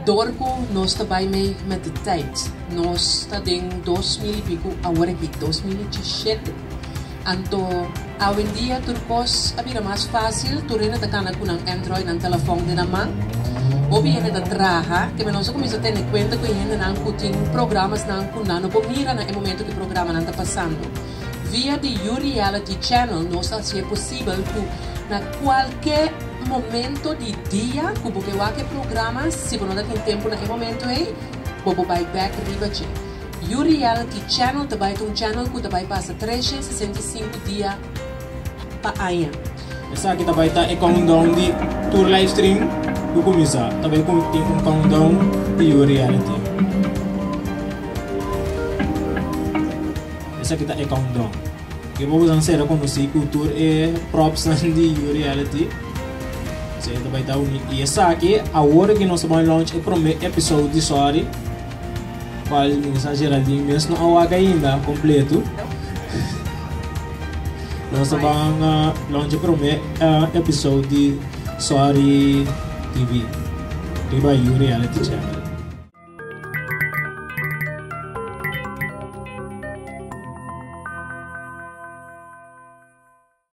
Dor ku nos ta bai mei met de tijd. Nos ta den 2000 i piku awor aki, 2017. Anto awendia tur kos a bira mas fásil, tur hende ta kana ku nan Android, nan telefòn den nan man. Hopi hende ta traha, keme nos a kuminsá tene kuenta ku e hendenan ku tin programasnan ku nan no por mira na e momento ku e programanan ta pasando. Via di YouReality Channel nos a hasié posibel ku na kualke momento di dia ku bo ke wak e programa, si bo no ta tin tempu na e momento ei, bo por bai bèk riba dje. YouReality Channel ta bai ta un channel ku ta bai pasa 365 dia pa aña. Esaki ta bai ta e countdown di tur live stream ku kuminsá. Ta bai tin un countdown di YouReality. Esaki ta e countdown. Ke bo bosan sera konosí ku tur e propsnan di You Reality. Esei ta bai ta uni. I esaki, awor ki nos ta bai launch e promé episode di Sorry, kual mi sa Geraldine mes no a wak ainda kompleto. Nos ta ban launch e promé episode di Sorry TV riba You Reality Channel.